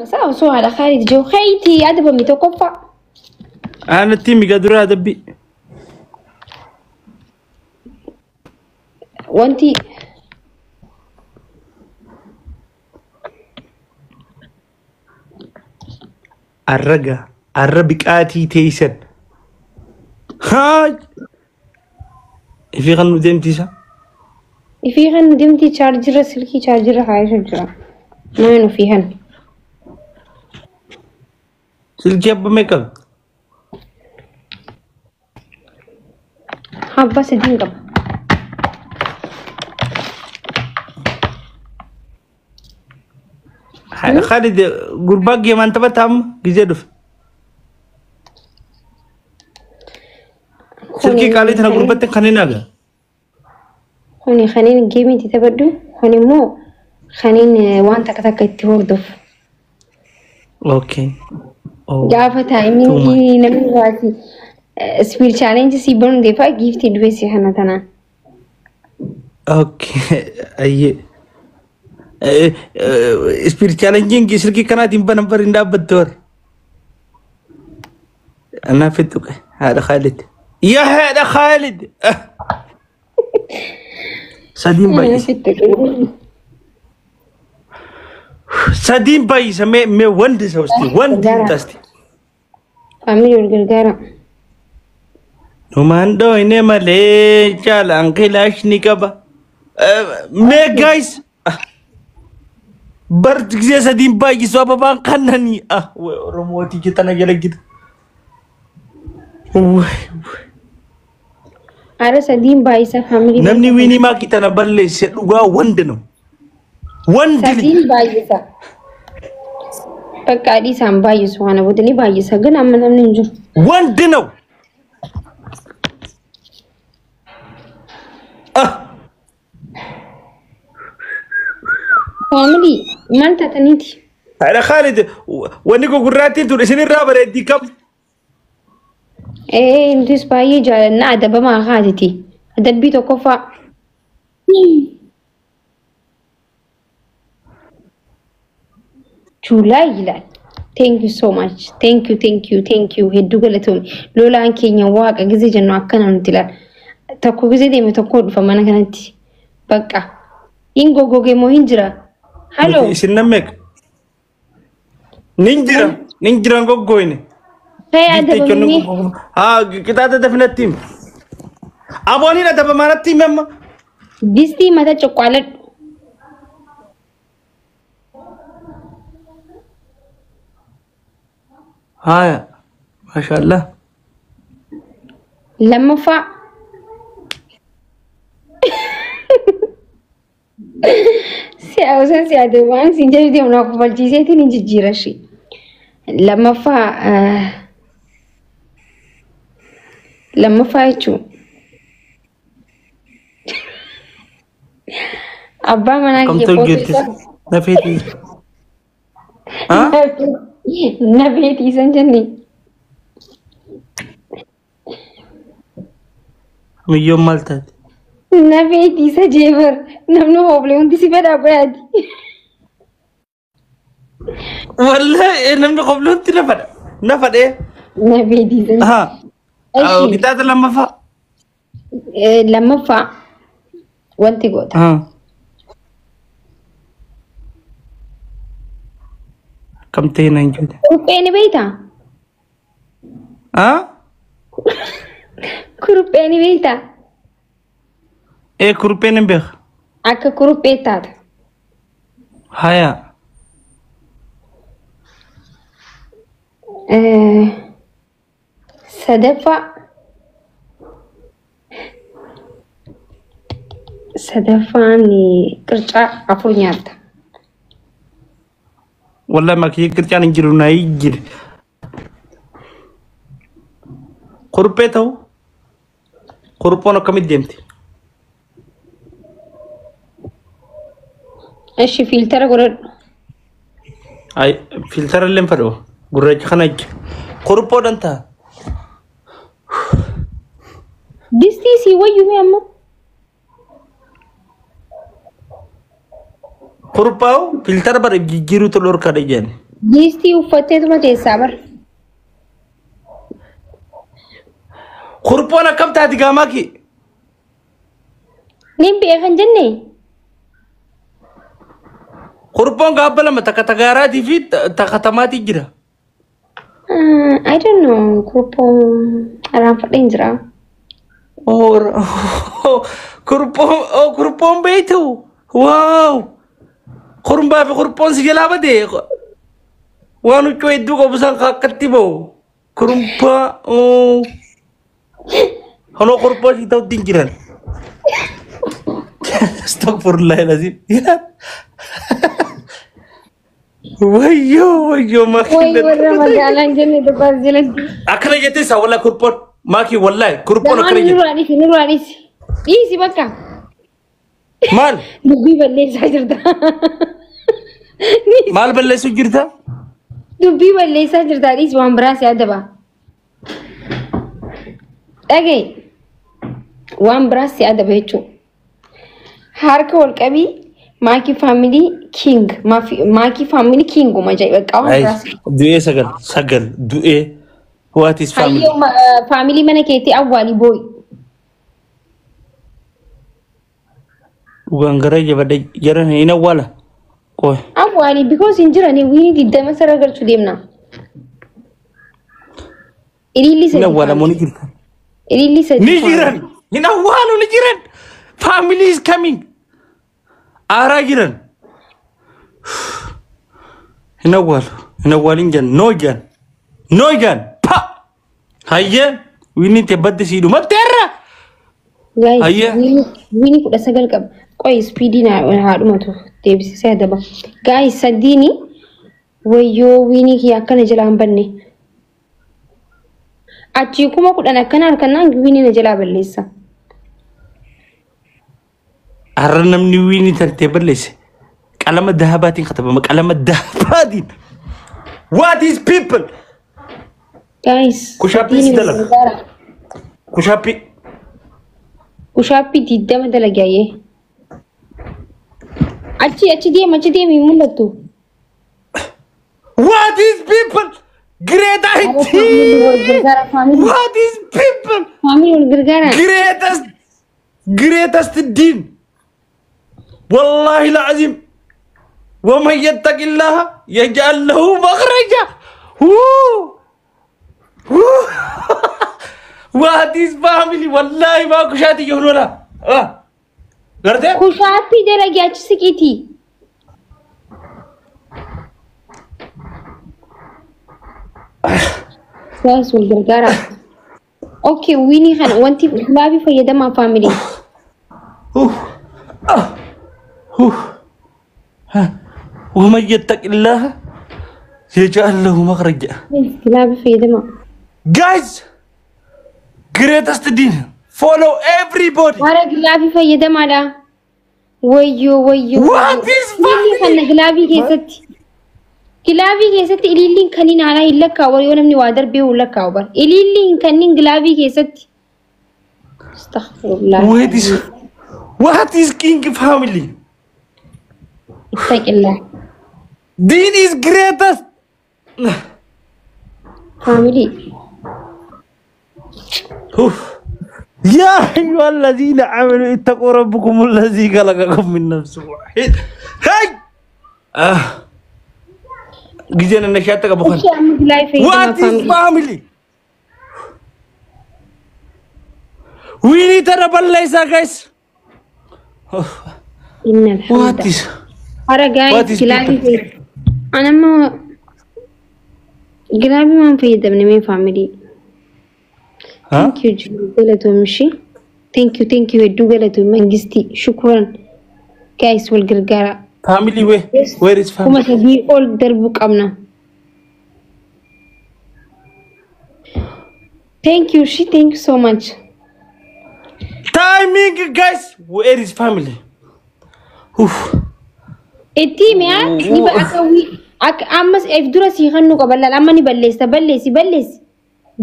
Isaa osoo haadha Khaalid jiru keeyti adabami tokkoffaa. Aanatti miga dura adabbi. Wanti Arraga arra biqaatii teeysan. Haa! Ifii kan nu deemtisa. Ifii kan deemti chaarjira silkii chaarjira kaayessu jira. Naan ofii kan. Silkii abba meeqa qabdi? Abbaa sadiin qaba. Haadha Khaalid gurbaa geemaan taphataa amma gizee dhufe. Silkii qaalii tana gurbatti kan hin haga. Kuni kaniin geemii itti taphadhu kun immoo kaniin waan takka takka itti hordofu. Okay. Oh. Gaafa Too taa'imni namni waasi spiil chaalenjii si banuu deefaa giiftii dhufee si kana tanaan. Okay. Ayyee. Spirit challenging silkii kanaatiin banan bari hin dhaabbattu warri. Anaa fixuqe haadha Khaalid. Yaa haadha Khaalid. Sadiin baay'isa. Sadiin baay'isa mee mee wandi isa usti wandi hin tasti. Faamilii wal gargaara. Numaan dhooyne malee caalaan kilaash ni qaba. Mee guys bar gisee sadiin baay'isu ababaan kannanii ah way Oromootii jetana jala gita. Way. Haadha sadiin baay'isa faamilii. Namni wiinii maakii tana balleesse dhugaa wandi no. Wandi ni. Sadiin baay'isa. Bakka adii isaan baay'isu kana booda ni baay'isa ግን amma namni hin jiru. Wandi no. Ah Faamilii maal taataniiti? Haadha Khaalid wanni gugurraattiin tun isinirraa bareeddii kam? Ee nutis baay'ee jaalannaa adabamaa haatiti. Adabbii tokkoffaa. July ይላል። Thank you so much. Thank you, thank you, thank you. Hedduu galatoomi. Lolaan keenya waaqa gisee jennu akkana nuti ilaal. Tokko gisee deeme tokko dhufa mana kanatti. Bakka. Hin goggoge moo hin jira? Haloo. Nuti isin nan meeqa? Nin jira nin jira hin goggoyne. Faye Giiftii jechuun adabamni. Haa qixaaxa dafinatti himi. Abooniin adabamaa natti himi amma. Distii mata cuqqaaladhu. Haaya maashaallah. Lammaffaa. Si'a osoo si adabaan siin jedhu deemu na kofalchiiseetiin hin jijjiira ishee. Lammaffaa lammaffaa jechuun abbaa manaa kiyya Kamtu footoo hojjetti isaa nafeetii. Haa? na beetiisan jenne. Miyyoon maal taate? Na beetiisa jeebar namni hooblee hundi si fedhaa qoyaati. Wallahi namni qobloonti na fadha. Na fadhee. Na beetiisa. Haa. Eshi Qixaaxa lammaffaa. Lammaffaa wanti goota. Haa. Akkam ta'e naan jedhe. Kuruphee ni beektaa? Haa? Kuruphee ni beektaa? Ee kurupheen hin beeka. Akka kuruphee taata. Haya. Sadaffaa sadaffaan qircaa afur nyaatta. Wallahi makii qircaan hin jiru naa jira. Kuruphee ta'u kuruphoon akkamitti deemti? Eshi fiiltara godhadhu. Ay fiiltara illee hin fedhu. Gurraacha kana ija. Kuruphoodhaan ta'a. Distii sii wayyuu mee amma? Kuruphaa'u fiiltara bara jijjiiruutu dhorkaadha jedhan. Giistii uffatteetuma teessaa bar. Kurphoon akkam taati gaa Maakii? Niin beekan jenne. Kurphoon gaabba lama takka tagaaraatii fi takka tamaatii jira. I don't know. Kurphoon irraanfadheen jira. Oh, kurphoon, oh, kurphoon beektu. Wow. Kurumbaa fi kurphoon si jalaa bade. Waan huccuu hedduu qabu san akkatti bahu. Kurumbaa, oh. Hanoo kurphoo si ta'utti hin jiran. Astaghfirullah alazim. Wayyoo wayyoo Way maakii. warra magaalaan jenne tokko as jalatti. Akkana jettee isaa wallahi kurphoon maakii wallahi kurphoon akkana Lamaan jette. nurraa dhiisi, nurraa dhiisi. Dhiisi bakka. Maal? Dubbii balleessaa jirta. Dhiisi. Maal balleessu jirta? Dubbii balleessaa jirta, dhiisi, waan biraa si adaba. Dhaga'i. Waan biraa si adaba jechuudha. Harka wal qabii, Maakii family king, Maakii family kinguma jedhe bakka waan biraa si. Du'ee sagal sagal du'ee, what is family? Hayyoo, family mana keetti awwaalii boo'i. Dhugaan gara jabadha jaran hin awwaala. Qoy. Awwaalii because hin jirani wiini 20 sarara galchuu deemna. Ililli Hin sadi. awwaala moo ni jirta? Ililli sadi. Ni jiran. Hin awwaalu, ni jiran. Family is coming. Aaraa jiran. Hin awwaalu. Hin awwaalin jan. No jan. No jan. Pa. Hayyee. Wiini itti badde sii dhumatte irra. Guys, Hayyee. wiini 19 qaba. Qoy, speediin haa dhumatu deebisisee adaba. Guys, sadiini, wayyoo, wiinii kiyya akkana jalaa hin banne. Achii 10,000 akkana harkannaan wiinii na jalaa balleessa. Har'a namni wiini tartee balleesse qalama dahabaatiin katabama, qalama dahabaatiin. What is people? Guys, Push-upii si sadiini dalaga. gargaara. Push-upii. Push-upii 20 dalagaayee. Achi achi deema, achi deemi, hin mul'attu. What is people? Great IT. Wal gargaara family. What is people? Family, wal gargaara. Greatest greatest deen. Wallahi العظيم. ومن يتق الله يجعل له مخرجا. Woo! Woo! What is family? Wallahi ما كشاتي يهنونا. Ah. Gartee? Push-upii dalagee, achi siqiitii. Guys, wal gargaara. Okay, wiinii kana wanti gilaabii fayyadamaa family. Uff. Ah. Uff. ها. ومن يتق الله يجعل له مخرجا. Gilaabii fayyadamaa. Guys, greatest deen. Follow everybody. Hara gilaabii fayyadamaadha. Wayyoo wayyoo. What is Ililli family? kana gilaabii keessatti. Gilaabii keessatti ililliin kanniin haalaa hin lakkaa'u, yoo namni waa darbee hin lakkaa'u bar. Ililliin kanniin gilaabii keessatti. Astaghfirullah. What is king family? Ittaqillah. Deen is greatest. Family. Uff. يا أيها الذين آمنوا اتقوا ربكم الذي خلقكم من نفس واحدة. هاي آه. ጊዜን እነሻጠቀ በኋላ Ishee amma gilaabii fayyadamaa What is family. family? We need to balleessa, guys. Inna What alhamda. is Hara What guys is gilaabii people? fayyadamaa. Ani amma gilaabii waan fayyadamne mee family. Huh? Thank you, Jiru. Galatoom ishee. Thank you, thank you. Hedduu galatoom mangistii. Shukran. Guys, wal gargaara. Family where is Kuma family? sadii ol darbuu qabna. Thank you, she. Thank you so much. Timing, guys. Where is family? Uff. Itti mi'a ni ba akka akka ammas if dura sii kannuu qaba laal, amma ni balleessa, balleessi, balleessi,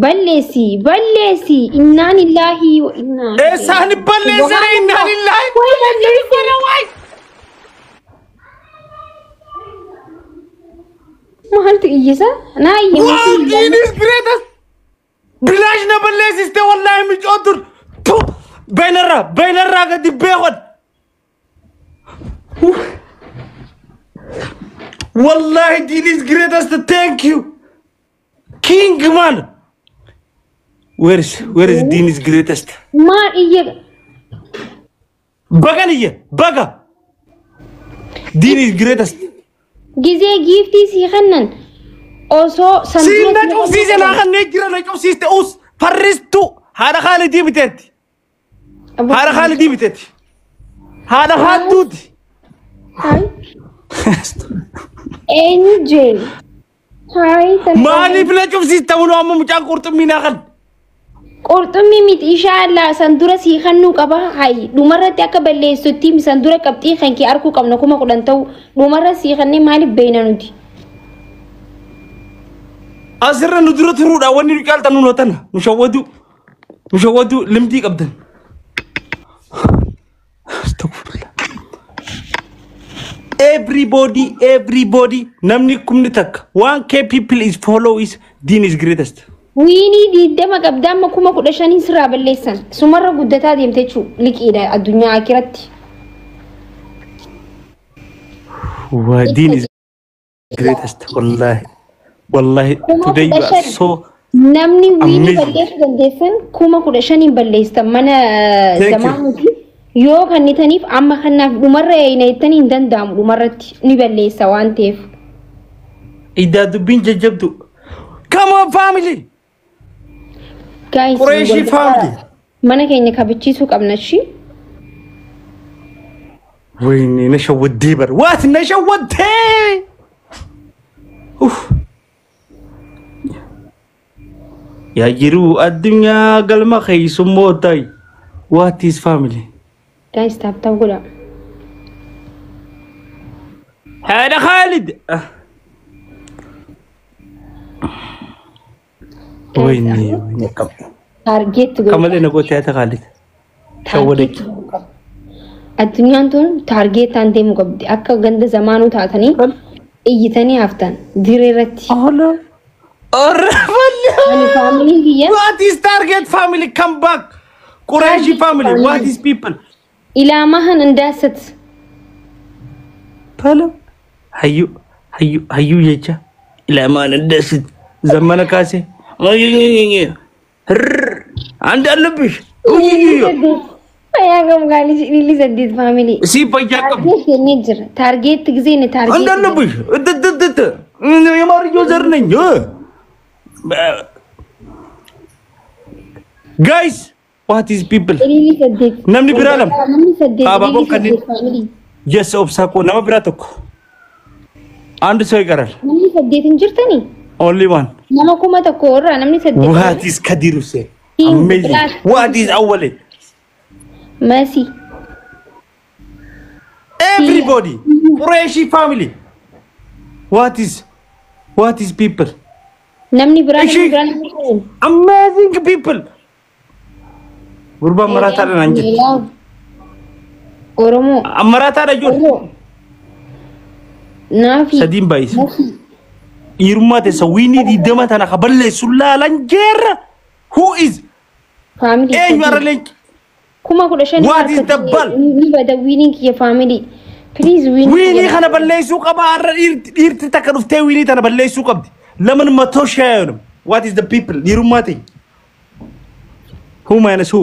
balleessi, balleessi, innaa lillaahi wa innaa Eessaan balleessare? Innaa lillaahi. Way balleessare. Maaltu iyyisa? Naa iyye. Wow, Deen is greatest. Bilaash na balleessiste wallaahi micoon tun. Tu beenarraa beenarraa gadi beekon. Wallahi Deen is greatest. Thank you. King man. Where is Deen is greatest? Maal iyye? Bagan iyye baga. Deen is greatest. Gizee giiftii sii kennan osoo san Siin na cufsiise naa kanneen jira na cufsiiste us farristu haadha Khaalidii biteetti. Haadha Khaalidii biteetti. Haadha haadduuti. Hai. Eenyu jee? Hai. Maaliif na cufsiiste munoo amma mucaan qurxummii naa kan. Qurxummii miti inshaallah san dura sii kennuu qaba. Hai dhumarratti akka balleessutti san dura qabxii kan kee arguu qabna 10,000 ta'u dhumarra sii kennee maaliif beeyna nuti? Asirra nu dura turuudha wanni nu caaltan nu tana nu shawwadu nu shawwadu limdii qabdan. Astaghfirullah. Everybody, everybody, namni 1,000 1K people is follow is Deen is greatest. Wiinii 20 qabda amma 15,000 sirraa balleessan. Sumarra guddataa deemte jechuudha liqiidha addunyaa akiratti. Wa Deen is greatest. Wallahi. Wallahi today you are so Namni wiinii amazing. Balleessuu dandeessan 15,000 balleessitan mana Thank you. zamaanuti yoo kannitaniif amma kanaaf dhumarra eeyina jettanii hin danda'amu dhumarratti ni balleessa waan ta'eef. Iddaa dubbiin jajjabdu. Come on, family. Guys, Qureshi family. Mana keenya kabachiisuu qabna shi. ወይኔ ነሸወዴ በር what ነሸወዴ ኡፍ yaa jiruu addunyaa galma keessummootay what is family. Guys, tap tap godha. Haadha Khalid. ወይኔ ወይኔ Target godha. ከመሌ ነጎቴ haadha Khalid shawwadech. Addunyaan tun targetaan deemuu qabdi. Akka ganda zamaanuu taatanii iyyitanii haftan diree irratti. Ola Ani faamiliin kiyya What is target family? Come back. Qureshi family. What is people? Ilaamahan indaasat. Pala. Hayyu hayyu hayyu jecha. Ilaamaan indaasat. Zamana kaase. አንድ አለብሽ። Fayyaa qabu gaalii ilili saddeet family. Si fayyaa qabu. Target jennee jira. Target gisee ni target. አንድ አለብሽ። እትትትት የማርዮ ዘር ነኝ። Guys, what is people? Ilili saddeet. Namni biraa lama. Namni saddeet. Abaaboo Ilili kanneen- saddeet family. Yes, obsaa koo nama biraa tokko. አንድ ሰው ይቀራል። Namni saddeet hin jirtanii? Only one. Nama 1,000 irraa namni saddeet. What is Kadir Hussein? King Amazing. Flash. What is Awale? Masi. Everybody. Qureshi family. What is people? Namni biraa namni Ishii- biraa namni saddeet. Amazing people. Gurbaan maraataadha naan jette. Oromoo. Maraataadha ijoollee. Oromoo. Naafi. Sadiin baay'isa. Masi. Dhiirummaa teessa wiinii 20 tana ka balleessu laalan jeerra. Who is? Family. Eenyu har'a leenci? 15,000. What is the ball? Ni bada wiiniin kiyya family. Please wiinii. Wiinii kana balleessuu qaba har'a dhiirti dhiirti takka dhuftee wiinii tana balleessuu qabdi. ለምን 100,000 አይሆንም? What is the people? Dhiirummaa ta'e. Who minus who?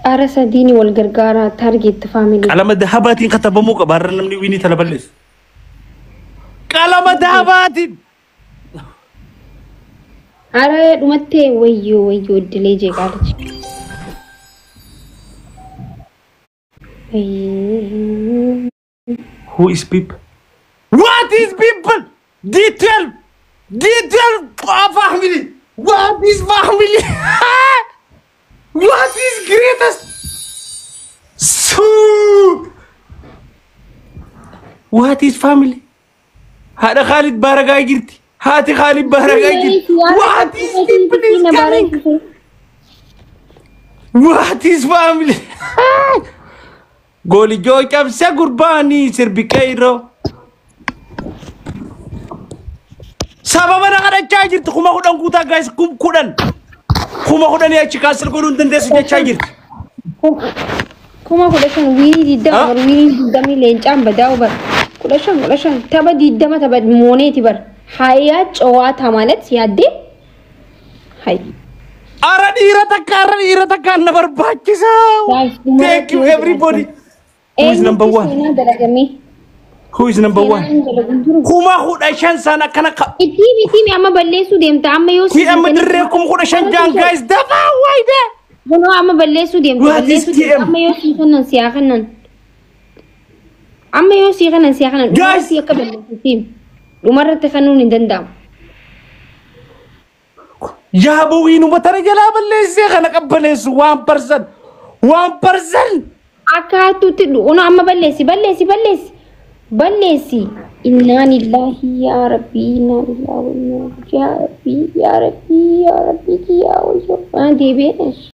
Ara sadiini wal gargaara target family. Qalama dahabaatiin katabamuu qaba har'a namni wiinii tana balleessu. Qalama dahabaatiin. Ara dhumattee wayyoo wayyoo iddilee jee qaalichi. Wayyoo. Who is people? What is people? Detail! Detail! Ah, family! What is family? What is greatest? So What is family? Haadha Khalid Baragaa jirti. Haati Khalid Baragaa jirti. What is people is coming? What is family? Goolijoo cabse gurbaanii sirbi qeyroo. Sababa na kadhachaa jirti 10,000 guutaa guys, 10,000. 10,000 achi cancel godhuu hin dandeessu jechaa jirti. 15,000 wiinii 20 Ha? bar, wiinii 20 leencaan badaa bar, 15 15 tapha 20 tapha mooneeti bar ሀያ ጨዋታ ማለት ያዴ ሀይ። Ara dhiira takka, ara dhiira takka na barbaachisa. Thank you, everybody. Who is number one? Seenaa dalagamee. Who is number one? Seenaan dalagu jiru. 15,000 sana akkana Itti miti, amma balleessuu deemta amma yoo Ki amma dirree 15,000 jaan guys, dafaa waayide. Kunoo amma balleessuu deemta. What is Balleessuu deemta TM? amma yoo sii kennan siyaa kennan. Amma yoo sii kennan siyaa kennan. Guys! Dhumarratti akka balleessuuti. Dhumarratti kennuun hin danda'amu. Yaaboo wiinuma tana jalaa balleessee kana qabbaneessu 1%, 1%. Akka hattuutti kunoo amma balleessi, balleessi, balleessi, balleessi. Innaa lillahi, yaa rabbii, innaa lillahi wa innaa ilaihi, yaa rabbii, yaa rabbii, yaa rabbii, yaa wayyo. Deebi'ee.